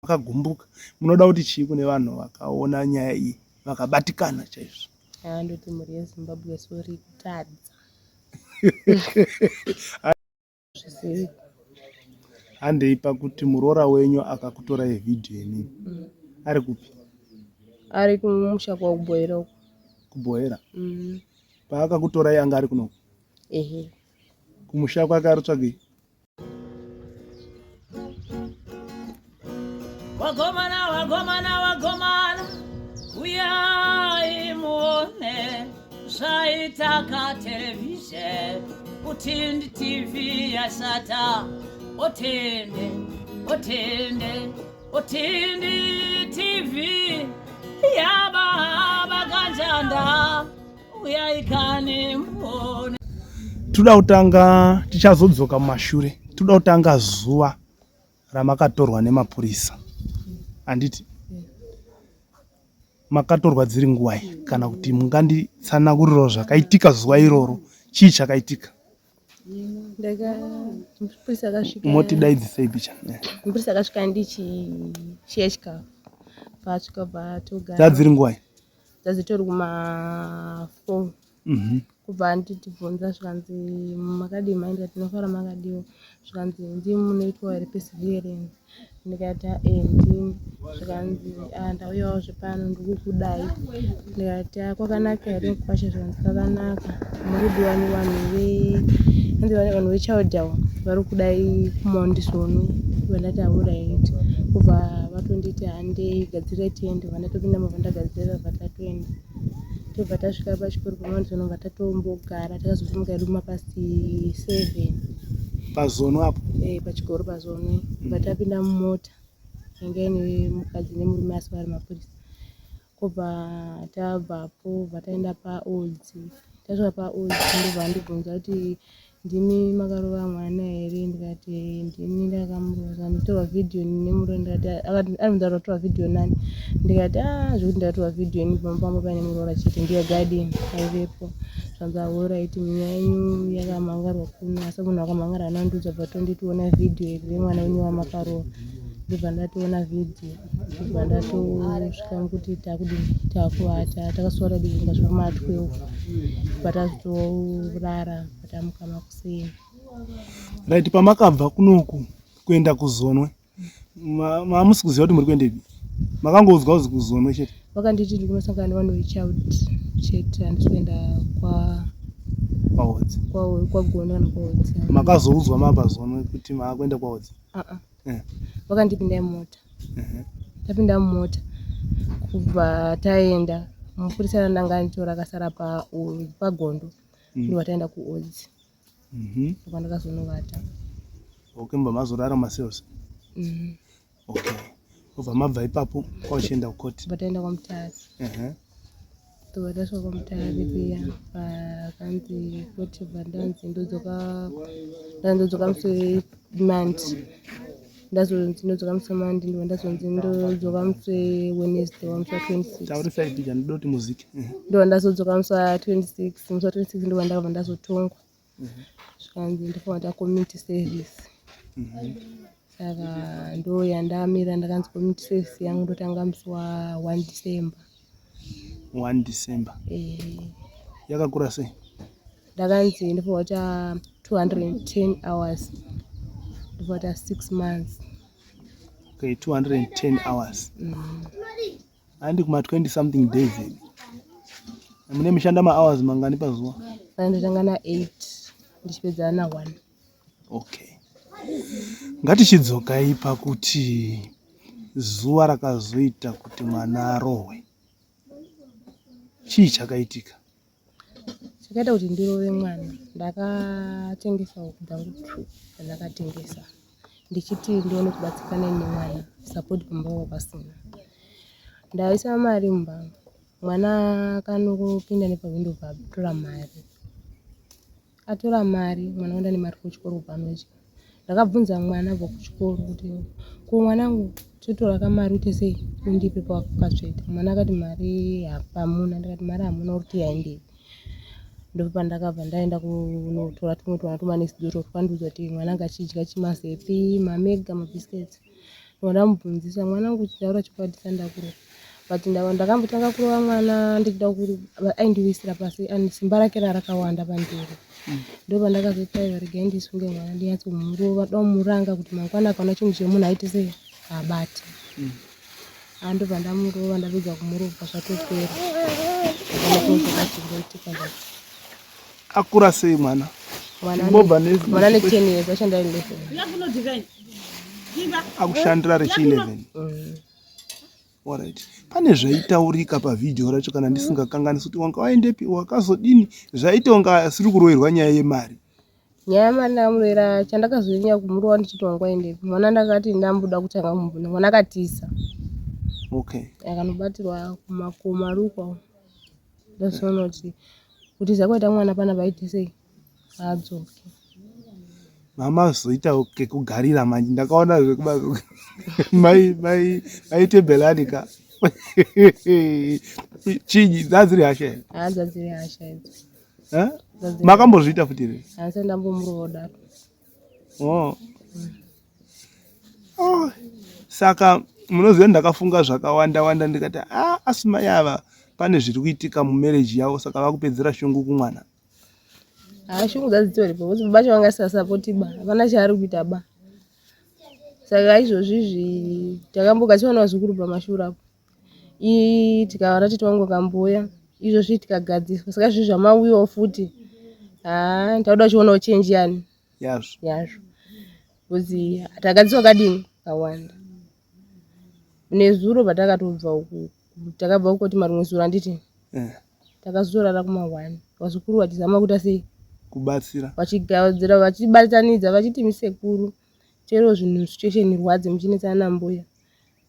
Makagumbuka. Munoda kuti chii kune vanhu vakaona nyaya iyi vakabatikana chaizvo? Haa ndoti mhuri yeZimbabwe sorry kutadza. Zvisiri. Handei pakuti muroora wenyu akakutorai vhidhiyo imimi. Ari kupi? Ari kumusha kwakuBohera uko. KuBohera? Paakakutorai anga ari kunoku? Ehe. Kumusha kwake ari kutsvagei? Wagomana, wagomana, wagomana, uyai muone zvaitaka television utindi TV yashata otende otende otindi TV yababa kanjanda uyai kani muone. Toda kutanga tichazodzoka mumashure. Toda kutanga zuva ramakatorwa nemapurisa. Handiti? Makatorwa dziri nguvai kana kuti munganditsanangurirawo zvakaitika zuva iroro? Chii chakaitika? Mupurisa akasvika. Motidaidzisei picha. Mupurisa akasvika ndichishiya chikafu. Paasvika patogara. Dzadziri nguvai? Dzadzitori kuma 4. Kubva anditibvunza zvikanzi makadii mai ndikati tinofara makadiwo zvikanzi ndimi munoitwa here perseverance ndikati e ndimi zvikanzi ah ndauyawo zvepano ndikukudai ndikati ah kwakanaka here kwasha zvikanzi kwakanaka muri kudiwa nevanhu ve hanzi vanhu vechild avo vari kudai kumondizonwe ndobva ndati alright kubva vatonditi handei gadzirirai tiende bva ndatopinda mubva ndagadzirira bva tatoenda Tobva tasvika pachikoro paMount Zonobva tatombogara takazosimuka hedu mapast 7. Pazono apo? Eh, pachikoro paZonwe. Bva tapinda mumota yanga ine mukadzi nemurume asi vari mapurisa. Kobva tabvapo bva taenda paOdzi. Tasvika paOdzi ndobva andibvunza kuti Ndimi makarova mwana here ndikati ndini ndakamurova nditorwa video nemuroora ndikati akati anobvunza kuti watorwa video nani ndikati ah zvekuti ndatorwa video ini pamba pangu paine muroora chete ndiye guardian aivepo zvanzi alright nyaya yenyu yakamhangarwa kuno asi munhu akamhangara haana kundiudza but tonditiona video iri remwana wenyu wamakarova ndobva ndatoona video ndobva ndatosvika mukuti takudini takuvata takaswera tadii kusvika kuma 12 bva tazotorara tamuka makuseni. Right, pamakabva kunoku kuenda kuzonwe mamusi kuziva kuti muri kuendepi? Makangoudzwa kuzi kuzonwe chete? Vakanditi ndiri kunosangana nevanhu vechild chete, handisi kuenda kwa kwahodzi kwagondo kana kwahodzi. Makazoudzwa mapazonwe kuti maakuenda kwahodzi? Uh-uh. Eh. Vakandipinda mumota. Tapinda mumota kubva taenda mupurisa ndanga anditora akasara pagondo ndobva taenda kuodzi ndopandakazonovata. Okay, mobva mazorara macells? Okay, obva mabva ipapo kwauchienda kukoti? Bva taenda kwaMutare. Tobva tasvika kwaMutare kuya pakanzi koti bva ndanzi ndodzoka ndodzoka musi weMonday ndazonzi ndodzoka musi weMonday ndobva ndazonzi ndodzoka musi weWednesday wamusi wa 26. Taurisai pija ndoda kuti muzike. Ndobva ndazodzoka musi wa 26 musi wa 26 ndobva ndakabva ndazotongwa zvikanzi ndofanira kuita community service. Saka ndo yandamira ndakanzi community service yangu ndotanga musi wa 1 December. 1 December. Eh. Yakakura sei? Ndakanzi ndofanira kuita 210 hours ndofanira kuita 6 months. Okay, 210 hours. Handi kuma 20 something days. Mune mishanda ma hours mangani pazuva? Ndotanga na 8 ndichipedza na 1. Okay. Ngatichidzokai pakuti zuva rakazoita kuti mwana arohwe. Chii chakaitika? Chakaita kuti ndirove mwana ndakatengesa huku dzangu two dzandakatengesa ndichiti ndione kubatsikana nemwana support pamba panga pasina. Ndaisa mari mumba mwana akanopinda nepahwindo bva atora mari. Atora mari mwana oenda nemari kuchikoro kubva anodya. Ndakabvunza mwana abva kuchikoro kuti ko mwanangu totora kamari uite sei undipe pawakatsveta. Mwana akati mari hamuna ndikati mari hamuna uri kuti yaendepi. Ndopandakabva ndaenda kunotora tumwe twana twemanext door twakandiudza kuti mwana anga achidya chimazepi, mamega, mabiscuits. Ndamubvunzisa mwana wangu chitaura chokwadi sandakurova but ndakambotanga kurova mwana ndichida aindiwisira pasi and simba rake rarakawanda pandiri. Ndopandakazoti aiwa regai ndisunge mwana ndinyatsomurova domuranga kuti mangwana akaona chinhu chemunhu aite sei abate. Andobva ndamurova ndapedza kumurova zvatopera. Zvakachimboitika zvacho. Akura sei mwana? Mwana ane 10 years ashanda 11. Akushandira rechi 11. Alright. Pane zvaitaurika pavhidhiyo racho kana ndisingakanganisi kuti wanga waendepi wakazodini zvaita kunga asiri kuroverwa nyaya yemari. Nyaya yemari ndakamurovera chandakazonyanya kumurova ndichiti wanga waendepi mwana ndakati ndamboda kutanga kumubvunza mwana akatiza. Okay. Akanobatirwa kumakomarukwa ndazoona kuti kutiza kwaita mwana pana vaite sei haadzoki. Mamazoita kekugarira manje ndakaona zvekuba mai mai maite belani ka chinyi dzadziri hasha here? Haa dzadziri hasha idzo. Eh? Makambozviita futi here? Handisati ndambomurova kudaro. Oh. Oh. Saka munoziva ndakafunga zvakawanda wanda ndikati ah, asi mai ava pane zviri kuitika mumarriage yavo saka vakupedzera shungu kumwana. Haa shungu dzadzitoripo because baba vacho vanga vasisasapoti ba hapana chaari kuita ba. Saka izvozvi izvi takambogadziwa nevazukuru pamashure apo. Ii tikavara tete wangu akamboya izvozvi tikagadziswa saka izvozvi zvamauyawo futi haa ndakuda kuchionawo change yani yazvo yazvo because tagadziswa kadini kawanda nezuro patakatobva uku takabva uko kuti marimwe zuro handiti eh. takazorara kuma one vazukuru vachizama kuita sei kubatsira vachigadzira vachibatanidza vachiti misekuru chero zvinhu situation irwadze muchinetsana nambuya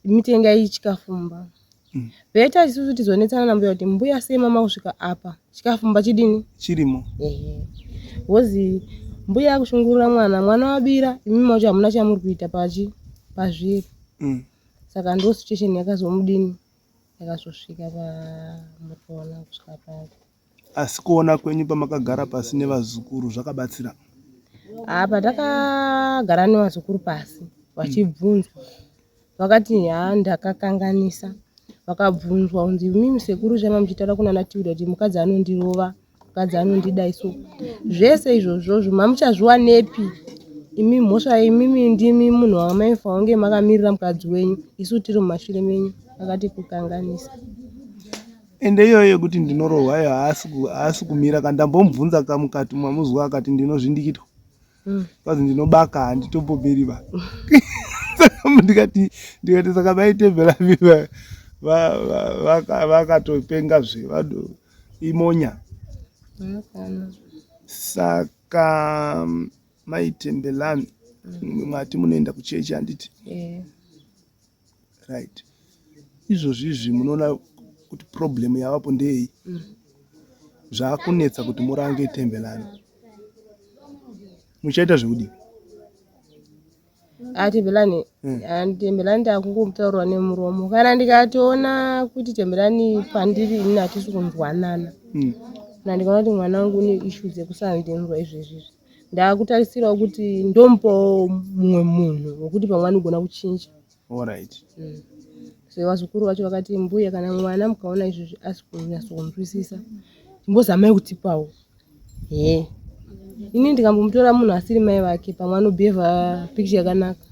mitengai chikafu mumba mm. Better isusu tizonetsana nambuya kuti mbuya sei mama kusvika apa chikafu mumba chidini chirimo ehe wozi mbuya akushungurura mwana mwana wabira imi macho hamuna chamuri kuita pachi pazviri mm. Saka ndo situation yakazomudini yakazosvika pamuri kusvika pari. Asi kuona kwenyu pamakagara pasi nevazukuru zvakabatsira? Haa patakagara nevazukuru pasi vachibvunzwa vakati haa ndakakanganisa. Vakabvunzwa kunzi imimi sekuru chama muchitaura kunana Tilda kuti mukadzi anondirova mukadzi anondidai so zvese izvozvozvo mamuchazviwanepi imi mhosva imimi ndimi munhu wamaifanira kunge makamirira mukadzi wenyu isu tiri mumashure menyu akati kukanganisa. Ende iyoyo yekuti ndinorohwa iyo haasi kumira ka ndambomubvunza ka mukati mamuzwa akati ndinozvindikitwa mm. kazi ndinobaka handitombomiri ba ndikati ndikati saka maitembera vakatopenga zve vado imonya saka maitembelani mwati munoenda kuchechi handiti yeah. Right. Izvozvi izvi munoona kuti problem yavapo ndeyei? Mm. Zvakunetsa kuti murange Tembelani. Muchaita zvekudii? Ah, Tembelani, mm. Ah, Tembelani ndakungomutaurwa nemuromo. Kana ndikatoona kuti Tembelani pandiri ini hatisi kunzwanana. Mm. Na ndikaona kuti mwana wangu une issue dzekusandinzwa izvezvi izvi. Ndakutarisirawo kuti ndomupawo mumwe munhu wekuti pamwe anogona kuchinja. Alright. Mm. So vazukuru vacho vakati mbuya kana mwana mukaona izvozvi asi kunyatsokunzwisisa chimbozamai kutipawo. He. Ini ndikambomutora munhu asiri mai vake pamwe anobhevha picture yakanaka.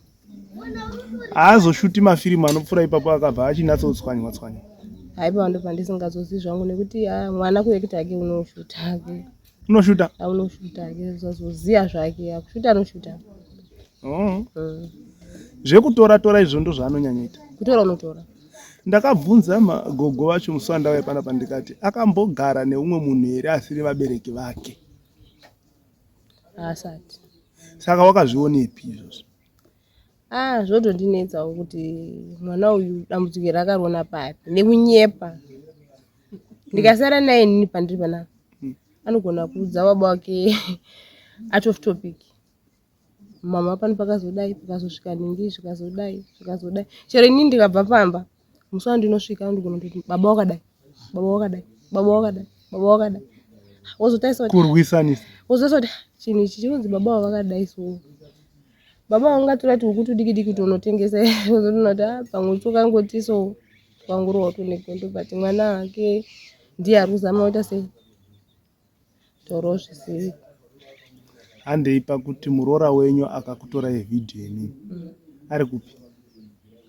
Haazoshuti mafirimu anopfuura ipapo akabva achinatsotswanywa tswanywa. Haipa ndopandisingazozivi zvangu nekuti ah, mwana kuekita hake unoshuta hake. Unoshuta? Unoshuta hake usazoziva zvake akushuta anoshuta. Oh. Mm. Zvekutora tora izvo ndozvaanonyanyaita. Kutora unotora. Ndakabvunza magogo vacho musi wandauya panapa ndikati akambogara neumwe munhu here asiri vabereki vake? Haasati. Saka wakazvionepi izvozvo? Ah, zvotondinetsawo kuti mwana uyu dambudziko iri akariona papi nekunyepa. Ndikasara naye inini pandiri panapa hmm. anogona kuudza baba wake out of topic. Mama pano pakazodai pakazosvika nhingi zvikazodai zvikazodai. Chero inini ndikabva pamba musi wandinosvika anogona kutoti baba wakadai baba wakadai baba wakadai baba wakadai wozotarisa kurwisanisa wozotarisa kuti chinhu ichi chinonzi baba vakadai so. Baba vangatora tihuku tudiki diki tonotengesa ozotoona ah, pamwe tokangoti so twangorohwa tune gondo but mwana hake ndiye ari kuzama kuita sei taurawo zvisiri handei pakuti muroora wenyu akakutorai vhidhiyo imini mm. ari kupi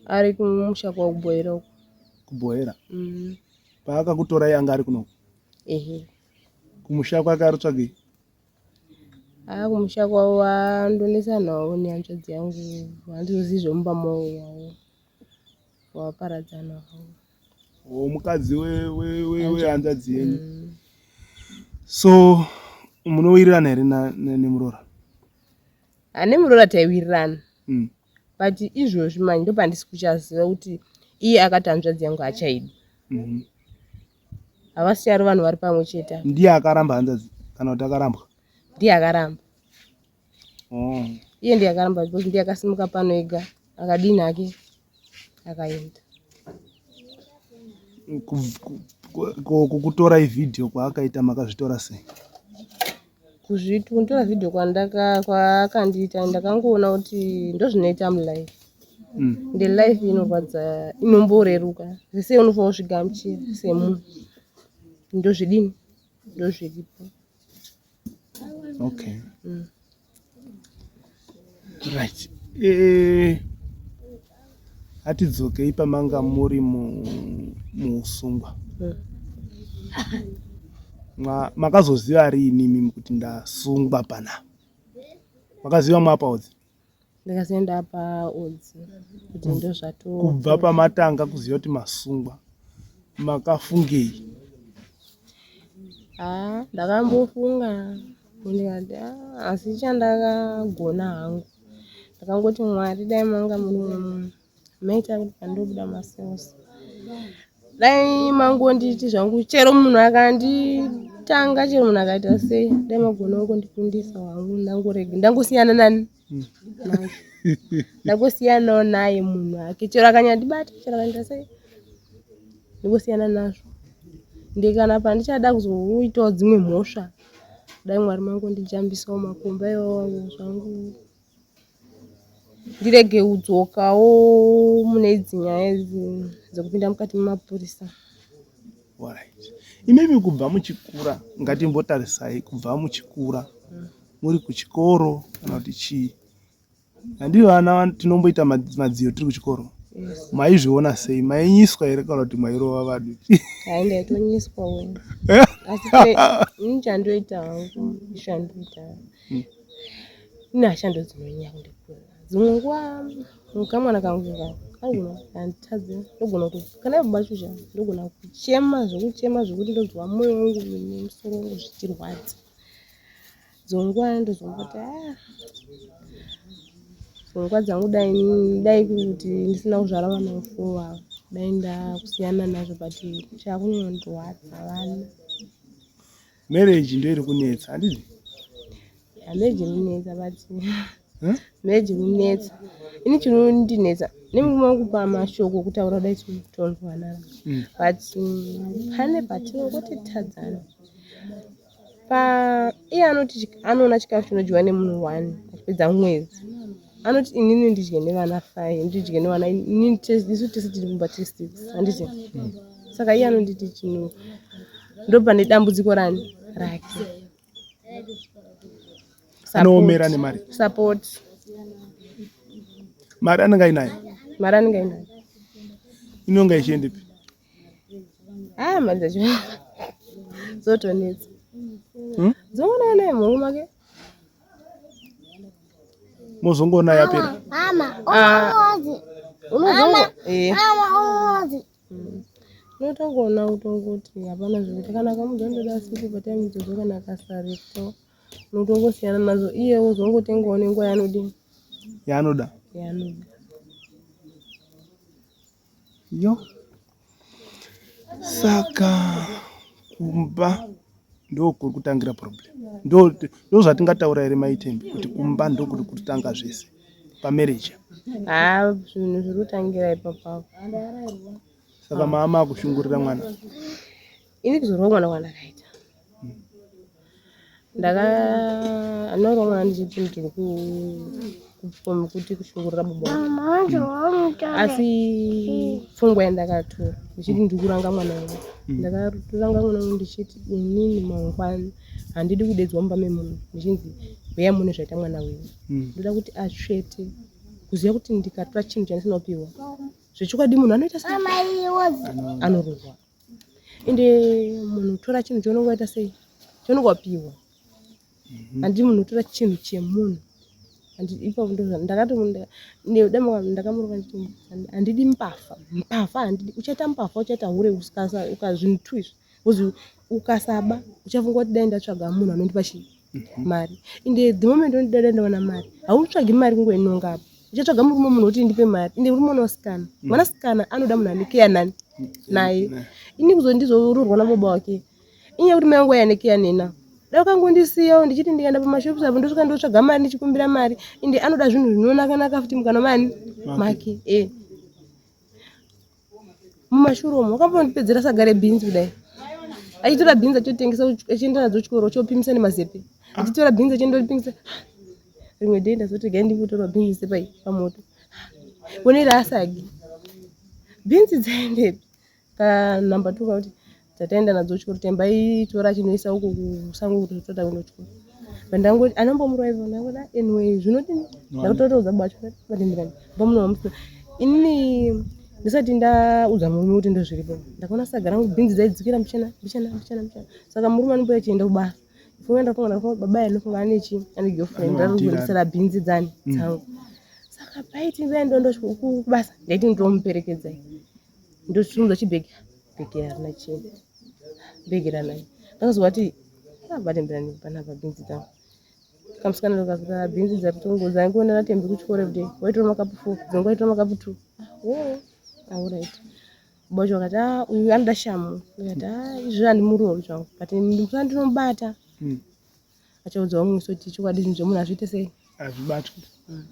ari kumusha kwakubohera uko kubohera mm. paakakutorai anga ari kunoku ehe kumusha kwake ari tsvagei Haa kumusha kwavo vandonetsa navo nehanzvadzi yangu handizozivi zvemumba mavo wavo vaparadzana havo. Oh, mukadzi wehanzvadzi yenyu. Mm. So munowirirana here nemuroora? Ha nemuroora taiwirirana. Mm. But izvozvi manje ndopandisi kuchaziva kuti iye akati hanzvadzi yangu hachaidi. Mm -hmm. Havasiyari vanhu vari pamwe chete. Ndiye akaramba hanzvadzi kana kuti akarambwa? Ndiye akaramba. Oh. Iye ndiye akaramba because ndiye akasimuka pano ega akadini hake akaenda. Kukutora ivhidhiyo kwaakaita makazvitora sei? Kuzvitora vhidhiyo kwandaka kwaakandiita ndakangoona kuti ndozvinoita mulife. Mm. The life inorwadza inomboreruka zvese unofanira kuzvigamuchira semunhu ndozvidini ndozviripo. Okay. Mm. Right. Eh, atidzokei pamanga muri muusungwa. Mm. Makazoziva riini imimi kuti ndasungwa panapa? Makaziva mwapaudzi? Ndakazoenda paodzi kuti ndozvato. Kubva pamatanga kuziva kuti masungwa makafungei? Ah, ndakambofunga ndikati ah, asi chandakagona hangu ndakangoti Mwari dai manga muri munhu maita kuti pandobuda maseosi dai mangonditi zvangu chero munhu akanditanga chero munhu akaita sei dai magona kungondifundisa hangu ndangorega ndangosiyana nani hmm. ndangosiyanawo naye munhu ake chero akanyandibata chero akaita sei ndingosiyana nazvo ndikana pandichada kuzoitawo dzimwe mhosva dai mwari mangondijambisawo makomba iwawo zvangu ndirege kudzokawo mune idzi nyaya idzi dzekupinda mukati memapurisa. Alright. Imimi kubva muchikura ngatimbotarisai kubva muchikura muri kuchikoro kana kuti chii handii vana tinomboita madziyo tiri kuchikoro yes. Maizviona sei mainyiswa here kana kuti mairova vanhu hai ndaitonyiswa we asi ini chandoita hangu chandoita hmm. Ini hasha ndodzinonyanya kundikurira. Dzimwe nguva kamwana kangu ka kanogona kanditadza ndogona kuti kana baba chucha ndogona kuchema zvekuchema zvekuti ndonzwa moyo wangu nemusoro wangu zvichirwadza. Dzimwe nguva ndozongoti ah dzimwe nguva dzangu dai dai kuri kuti ndisina kuzvara vana four ava dai ndakusiyana nazvo but chakunyanya kundirwadza vana. Marriage ndo iri kunetsa handiti? Yeah, marriage iri kunetsa but huh? Marriage iri kunetsa. Ini chinondinetsa nemurume wangu pamashoko kutaura kudai tonzwanana mm. But pane patinongoti tadzana pa iye anoti anoona chikafu chinodyiwa nemunhu one achipedza mwedzi anoti inini ndidye nevana five ndidye nevana inini isu tese tiri kumba tiri six handiti mm. Saka iye anonditi chinhu ndopane dambudziko rani rake anoomera nemari support mari anenge ainayo mari anenge ainayo inonga ichiendepi ah mari dzacho dzotonetsa hmm? dzongoona naye muhomwe make mozongoona yapera ah, unozongo eh. Unotongoona kutongoti hapana zvekuita kana akamuudza ndoda sipo patime idzodzo kana akasaripwa unotongosiyana nazvo iye wozongotengawo nenguva yaanodii yaanoda yaanoda yo saka kumba ndokuri kutangira problem ndozvatingataura here maitembi kuti kumba ndokuri kutanga zvese pamarriage haa zvinhu zviri kutangira ipapapo saka mama akushungurira mwana ini kuzorwa mwana kwandakaita ndaka anorwa mwana ndichiti ndiri kuti kushungurira baba wake asi pfungwa yandakatora ndichiti ndiri kuranga mwana wangu mm. ndakaranga mwana wangu ndichiti inini mangwana handidi kudedzwa mumba memunhu ndichinzi huya mune zvaita mwana wenyu mm. ndoda kuti atsvete kuziva kuti ndikatora chinhu chandisina kupiwa zvechokwadi munhu anoita sei anorohwa ende munhu tora chinhu chaunenge waita sei chaunenge wapiwa mhm. handi munhu tora chinhu chemunhu ipapo ndakamurova handidi mbavha mbavha handidi uchaita mbavha uchaita hure ukazvinhu tu izvi bcause ukasaba uchafunga kuti dai ndatsvaga munhu anondipa chii mhm. mari ende the moment ondida dai ndawana mari hautsvagi mari kungoinonga apo uchatsvaga murume munhu woti ndipe mari ende uri mwana wasikana mm. mwanasikana anoda munhu anekeya nani mm. naye ini kuzondizoroorwa nababa wake inyaya yekuti mai vangu vaianekeya nena dai ukangondisiyawo ndichiti ndikaenda pamashops apo ndosvika ndotsvaga mari ndichikumbira mari ende anoda zvinhu zvinonakanaka futi mukanwa mani make e eh. mumashure umo wakambondipedzera saga rebhinzi kudai achitora bhinzi achotengesa achienda nadzo chikoro chopimisa nemazepe achitora bhinzi achienda opimisa rimwe day ndazoti gai ndimbotorwa bhinzi sepai pamoto one raasagi bhinzi dzaendepi kanumber two kakuti tataenda nadzo chikoro temba itora chinoisa uko kusango kuti toda kuenda kuchikoro vandangoti anombomurwa ivo ndangoti ah, anyway zvinodini ndakutotoudza baba vacho vatenderani mbomunowa musina inini ndisati ndaudza murume kuti ndozviripo ndakaona saga rangu bhinzi dzaidzikira mbichana mbichana mbichana mbichana saka murume anomboya achienda kubasa funga ndafunga ndafunga baba anofunga ane chi ane girlfriend arikundisira bhinzi dzani mm. dzangu saka paiti ndaenda kubasa ndaiti ndomuperekedzai ndosimudza chibhegi bhegi harina chinhu bhegi ranai ndakazwa kuti ah, vatemberani panapa bhinzi dzangu kamusikana ndokazwa bhinzi dzatitongo dzaingoenda natembi kuchikoro everyday waitora makapu four dzimwe waitora makapu two ah, oh, aurit bocho akati ah, uyu anoda shamu ndikati ah, izvi handimurovi zvangu but ndimusana ndinomubata hmm. achaudza vamwe soti chokwadi zvinhu zvemunhu hazviite sei hazvibatwi hmm.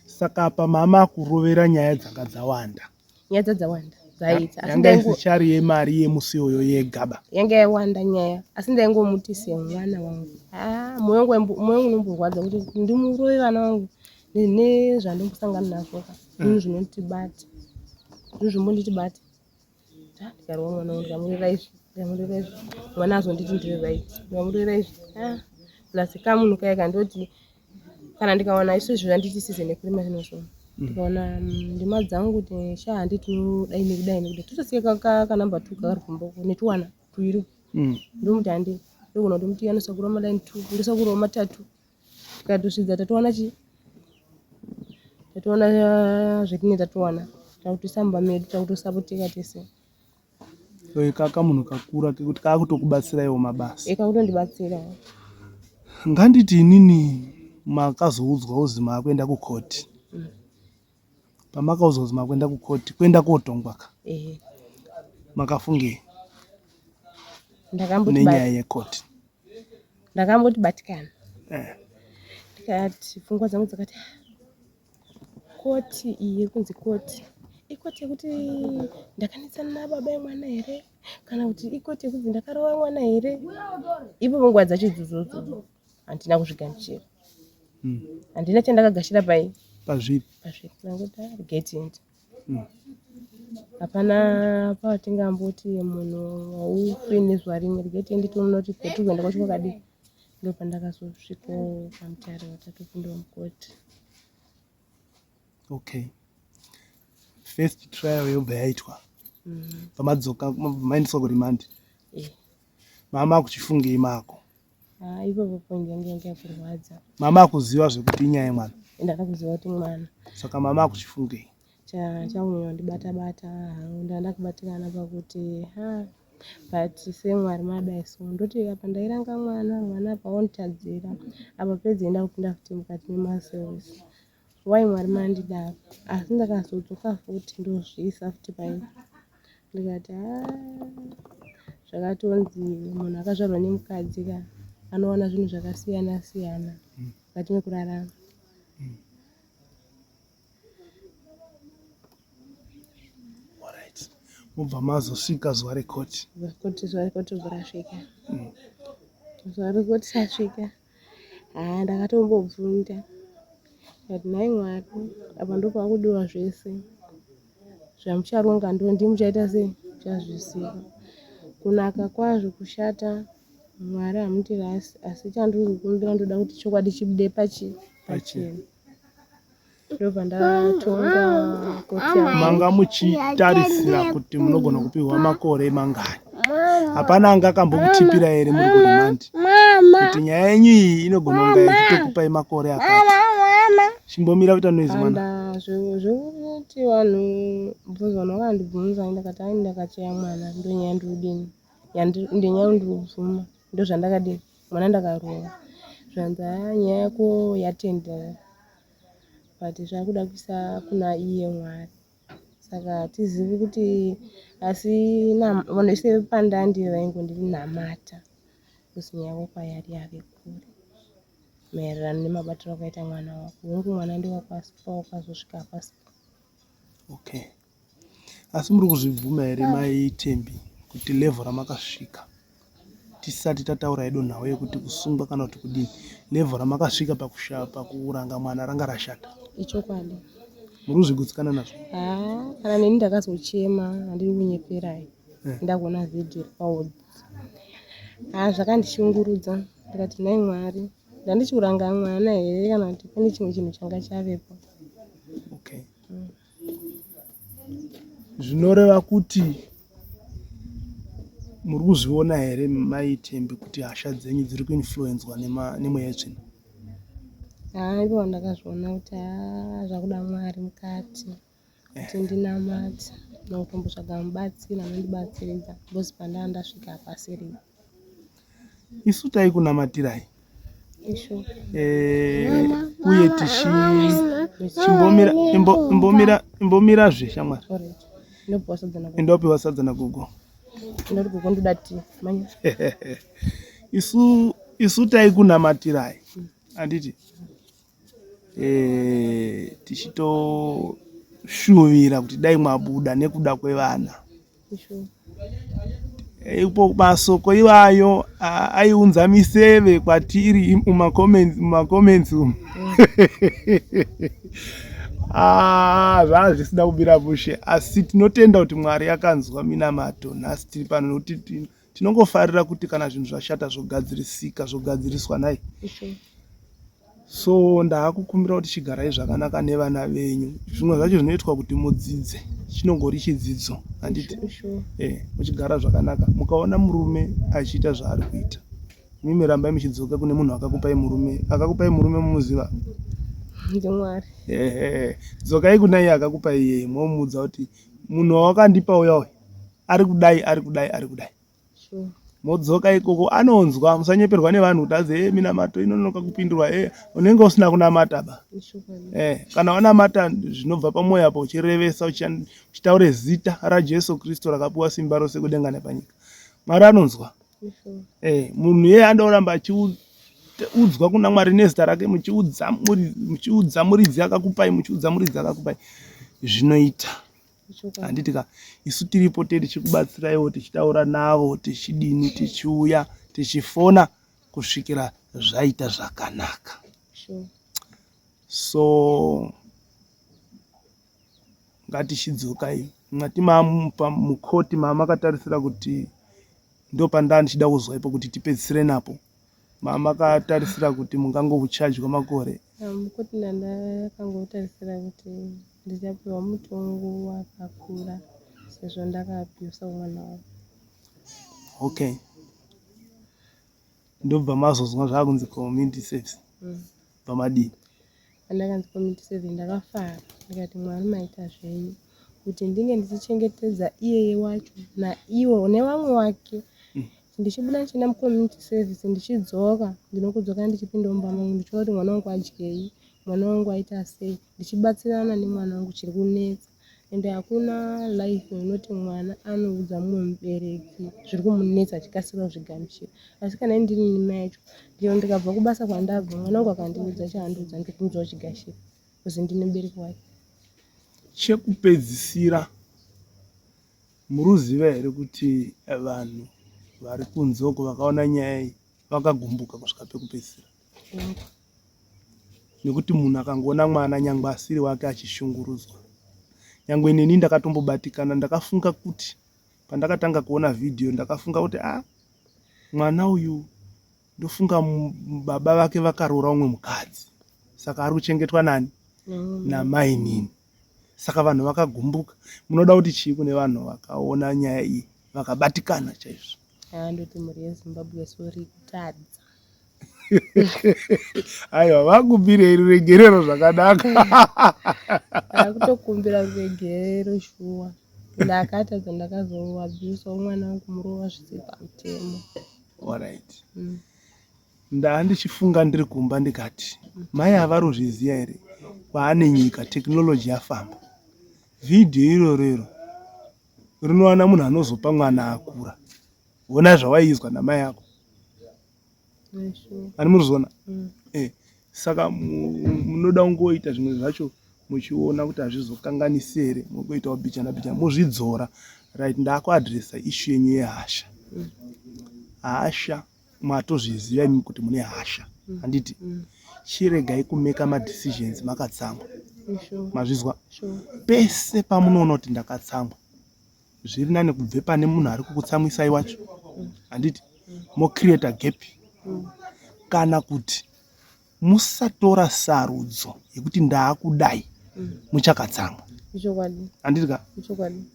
Saka apa mama akurovera nyaya dzanga dzawanda. Nyaya dzadzawanda dzaita. Asi yanga isichari yemari yemusi uyo yegaba. Yanga yawanda nyaya asi ndaingomuti semwana wangu. Ah, moyo wangu moyo wangu unomborwadza kuti ndimurove vana vangu nezvandombosangana nazvo ka. Zvinhu mm. zvinondibata. Zvinhu zvimbonditibata. Ndikarova mwana wangu ndikamurera izvi ndikamurera izvi mwana azonditi ndiri right ndikamurera izvi ah plus kamunhu kaya kandoti kana ndikawana isu izvi zvanditi season yekurima zvino so mm. ndikaona mm, ndima dzangu kuti sha handiti tinodai nekudai nekudai totosiya kanumber two kakari kumba uko netuwana tuiri mm. ndomuti handi ndogona kuti muti anosakura maline two ndosakurawo matatu tikatosvidza tatowana chi tatowana ah, zvetine tatowana takutoisa mumba medu takutosapotika tese kaka munhu kakura kekuti kakutokubatsiraiwo mabasa ekakutondibatsira nganditi inini makazoudzwa uzi maakuenda kukoti mm. pamakaudzwa uzi maakuenda kukoti kuenda kotongwa ka makafungei nenyaya yekoti ndakamboti batikana eh. ndikati pfungwa dzangu dzakati koti iyi iri kunzi koti ikoti yekuti ndakanetsana nababa emwana here kana kuti ikoti yekuti ndakarova mwana here ipo nguva dzacho idzodzo handina kuzvigamuchira hmm. handina chandakagashira pai pazviri pazviri ndangoti ah, getindi hmm. hapana patingamboti munhu haufi nezuva rimwe regai tiende toona kuti kwatiri kuenda kwacho kwakadii ndopandakazosviko pamutare watatopindawo mukoti okay first trial yobva yaitwa mm. pamadzoka maendeswa kuremand eh. mama akuchifungei mako ah, ipapo point yangu yanga yakurwadza mama akuziva zvekuti inyaya yemwana ndakakuziva kuti mwana saka mama akuchifungei chauya ndibata bata hangu ndandakubatikana pakuti ha but semwari madai so ndoti apa ndairanga mwana mwana apa onditadzira apa pedze enda kupinda futi mukati memaservice why mwari mandidaro asi ndakazodzoka futi ndozviisa futi pai ndikati ha zvakatonzi munhu akazvarwa nemukadzi ka anowana zvinhu zvakasiyana siyana mukati mekurarama Alright. Mobva mazosvika zuva rekoti. Kuti zuva rekoti robva rasvika. Mm. Zuva rekoti rasvika. Haa ndakatombobvunda. Ndikati nhai Mwari apa ndopakudiwa zvese zvamucharonga ndo ndimi muchaita sei muchazviziva. Kunaka kwazvo kushata Mwari hamutirasi asi chandiri kukumbira ndoda kuti chokwadi chibude pachi pachena. Ndobva ndatonga koti Manga muchitarisira kuti munogona kupihwa makore mangani? Hapana anga akambokutipira here muri kurimandi kuti nyaya yenyu iyi inogona kunga ichitokupai makore akati? Chimbomira kuita noise mwana. Anda zvekuti vanhu bvunza vanhu vakandibvunza ndakati ai ndakacheya mwana ndonyaya ndiri kudini ndenyaya ndiri kubvuma ndozvandakadini mwana ndakarova zvanzi haa nyaya yako yatendera but zvakuda kuisa kuna iye Mwari saka hatizivi kuti asi vanhu vese vepandandi vaingondinamata kuzi nyaya yako kwayari yave kure maererano nemabatiro akaita mwana wako hongu mwana ndewako asi pawakazosvika hapasipo. Okay. Asi muri kuzvibvuma here mai Thembi kuti level ramakasvika tisati tataura hedu nhau yekuti kusungwa kana kuti kudini level ramakasvika pakuranga mwana ranga rashata? Ichokwadi. Muri kuzvigutsikana nazvo? Haa, kana neni ndakazochema handiri kunyeperai eh. Ndakuona vhidhiyo paodzi haa zvakandishungurudza ndikati nhai Mwari ndandichikuranga mwana here kana kuti pane chimwe chinhu changa chavepo. Okay. Zvinoreva kuti muri kuzviona here mai Thembi kuti hasha dzenyu dziri kuinfluenzwa nemweya yetsvina? Haa ipapo ndakazviona kuti haa zvakuda Mwari mukati kuti ndinamate nokutombotsvaga mubatsiri anondibatsiridza because pandaa ndasvika hapasiripo. Isu taikunamatirai eh, uye tichi chimbomira imbomira imbomirazve shamwari indopiwa sadza nagogo isu isu taikunamatirai handiti eh, tichitoshuvira kuti dai mwabuda nekuda kwevana ipo masoko iwayo aiunza miseve kwatiri mumacomments umu ah, zvaa zvisina kumira mushe asi tinotenda kuti mwari akanzwa minamato nhasi tiri pano nokuti tinongofarira kuti kana zvinhu zvashata zvogadzirisika zvogadziriswa nhai So ndaakukumbira kuti chigarai zvakanaka nevana venyu. Zvimwe zvacho zvinoitwa kuti mudzidze. Chinongori chidzidzo handiti? Eh, muchigara zvakanaka. Mukaona murume achiita zvaari kuita. Mimi rambai muchidzoka kune munhu akakupai murume. Akakupai murume mumuziva? NdiMwari. Ehe. Dzokai kuna iye akakupai iyeye momuudza kuti munhu wawakandipa uya uyu ari kudai ari kudai ari kudai. Sure. Modzoka ikoko anonzwa musanyeperwa nevanhu kuti azi hey, minamato inonoka kupindurwa hey, unenge usina kunamata ba eh, kana wanamata zvinobva pamwoyo apo uchirevesa uchitaure zita raJesu Kristu rakapiwa simba rose kudenga nepanyika. Mwari anonzwa. Eh, munhu iyeye anoda kuramba achiudzwa kuna Mwari nezita rake muchiudza muchiudza muridzi akakupai muchiudza muridzi akakupai zvinoita. Handiti ka isu tiripo te tichikubatsiraiwo tichitaura navo tichidini tichiuya tichifona kusvikira zvaita zvakanaka. Sure. So ngatichidzokai mati mamupa mukoti mamakatarisira kuti ndopandaa ndichida kuzwa ipo kuti tipedzisire napo mamakatarisira kuti mungangokuchajwa makore Mukoti ndandakangotarisira kuti ndichapiwa mutongo wakakura sezvo ndakaabhusa mwana wangu. Okay. Ndobva mazozwa zvakunzi community service. Mm. Pamadii? Pandakanzi community service ndakafara ndikati Mwari maita zvenyu kuti ndinge ndichichengetedza iyeye wacho naiwo nevamwe wake mm. Ndichibuda ndichienda mucommunity service ndichidzoka ndinokudzoka ndichipinda mumba mangu ndichiona kuti mwana wangu adyei, mwana wangu aita sei ndichibatsirana nemwana wangu chiri kunetsa ende hakuna life inoti mwana anoudza mumwe mubereki zviri kumunetsa achikasira kuzvigamuchira asi kana ini ndiri mai yacho ndiro ndikabva kubasa kwandabva mwana wangu akandiudza chaandiudza ndinokurumidza kuchigashira kuzi ndini mubereki wake. Chekupedzisira Muruziva here kuti vanhu vari kunze uko vakaona nyaya iyi vakagumbuka kusvika pekupedzisira? Nekuti munhu akangoona mwana nyangwe asiri wake achishungurudzwa. Nyangwe neni ndakatombobatikana ndakafunga kuti pandakatanga kuona vhidhiyo ndakafunga kuti ah mwana uyu ndofunga baba vake vakaroora umwe mukadzi saka ari kuchengetwa nani namainini saka vanhu vakagumbuka munoda kuti chii kune vanhu vakaona nyaya iyi vakabatikana chaizvo ndoti mhuri yezimbabwe sori kutadza aiwa vakumbirei ruregerero zvakanaka akutokumbira ruregerero shuwa ndakatadza ndakazoabhusawo mwana wangu kumurova zvisiri pamutemo Alright. Ndaa ndichifunga ndiri kumba ndikati mai havarozviziva here kwaane nyika technology yafamba. Vhidhiyo iroro iro rinowana munhu anozopa mwana akura. Hona zvawaiizwa namai ako. Ani murizviona? Eh, saka munoda kungoita zvimwe zvacho muchiona kuti hazvizokanganisi here mugoitawo bhichana bhichana mozvidzora right ndakuadresa issue yenyu yehasha hasha matozviziva imi kuti mune hasha handiti chiregai kumeka madecisions makatsamwa mazvizwa pese pamunoona kuti ndakatsamwa zviri nani kubve pane munhu ari kukutsamwisai wacho handiti mocreata gap kana kuti musatora sarudzo yekuti ndaakudai muchakatsamwa handiti ka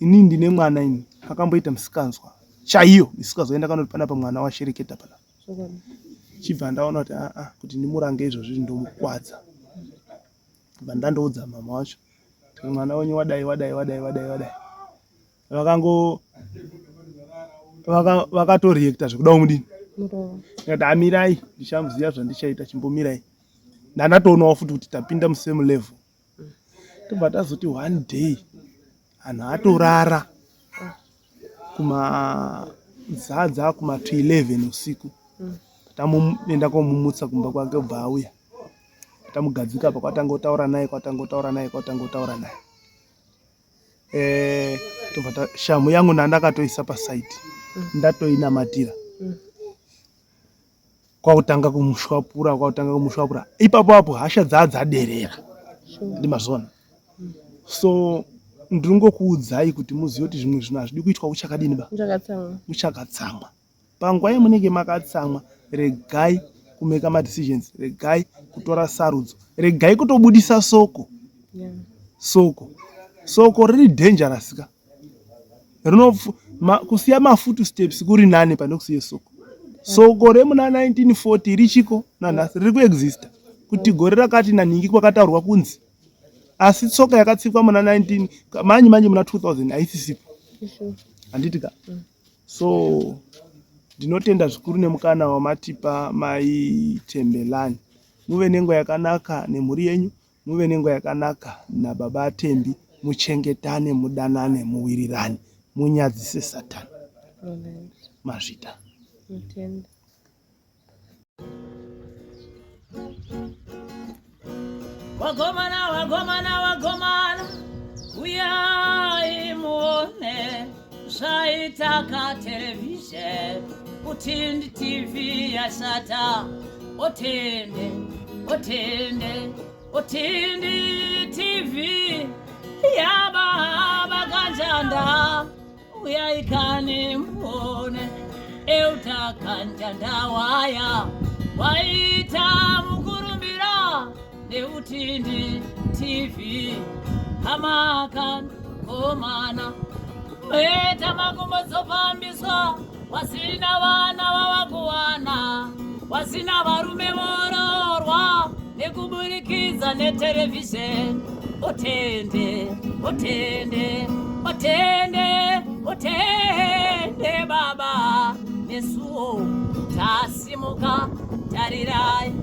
inini ndine mwana ini akamboita misikanzwa chaiyo misikanzwa yendakanoti panapa mwana washereketa panapa chibva ndaona kuti aa kuti ndimurange izvozvi ndomukwadza bva ndandoudza mama wacho kuti mwana wenyu wadai wadai wadai wadai wadai vakango vakatoreacta zvekuda kumudini ndikati amirai ndichamuziva zvandichaita chimbomirai ndandatoonawo futi kuti tapinda musame level tobva tazoti one day anhu atorara kumazadza kuma to 11 usiku tamuenda komumutsa kumba kwake obva auya tamugadzika pa kwatanga kutaura naye kwatanga kutaura naye kwatanga kutaura naye eh, tobva ta shamhu yangu ndandakatoisa pasaidi ndatoinamatira kwakutanga kumushwapura kwakutanga kumushwapura ipapo apo hasha dzaa dzaderera ndimazvona so ndinongokuudzai kuti muzive kuti zvimwe zvinhu hazvidi kuitwa uchakadini ba uchakatsamwa panguva yamunenge makatsamwa regai kumeka madecisions regai kutora sarudzo regai kutobudisa soko yeah. soko soko riri dangerous ka rino kusiya mafoot steps kuri nani pane kusiya soko soko remuna 1940 richiko nanhasi riri kuexista kuti gore rakati nanhingi kwakataurwa kunzi asi tsoka yakatsikwa muna 19 manje manje muna 2000 haisisipo handiti ka so ndinotenda zvikuru nemukana wamatipa mai Tembelani muve nenguva yakanaka nemhuri yenyu muve nenguva yakanaka nababa Tembi muchengetane mudanane muwirirane munyadzise satani mazvita Wagomana, wagomana, wagomana, uyai muone zvaita katerevhizheni utindi TV yashata otende otende otindi TV yababa kanjanda uyai kani muone euta kanjanda waya waita mukurumbira neutindi tv hamakan komana weta makumbo dzofambiswa wasina vana vavakuwana wasina varume vororwa nekuburikidza neterevhizheni otende otende otende otende baba nesuwo tasimuka tarirai.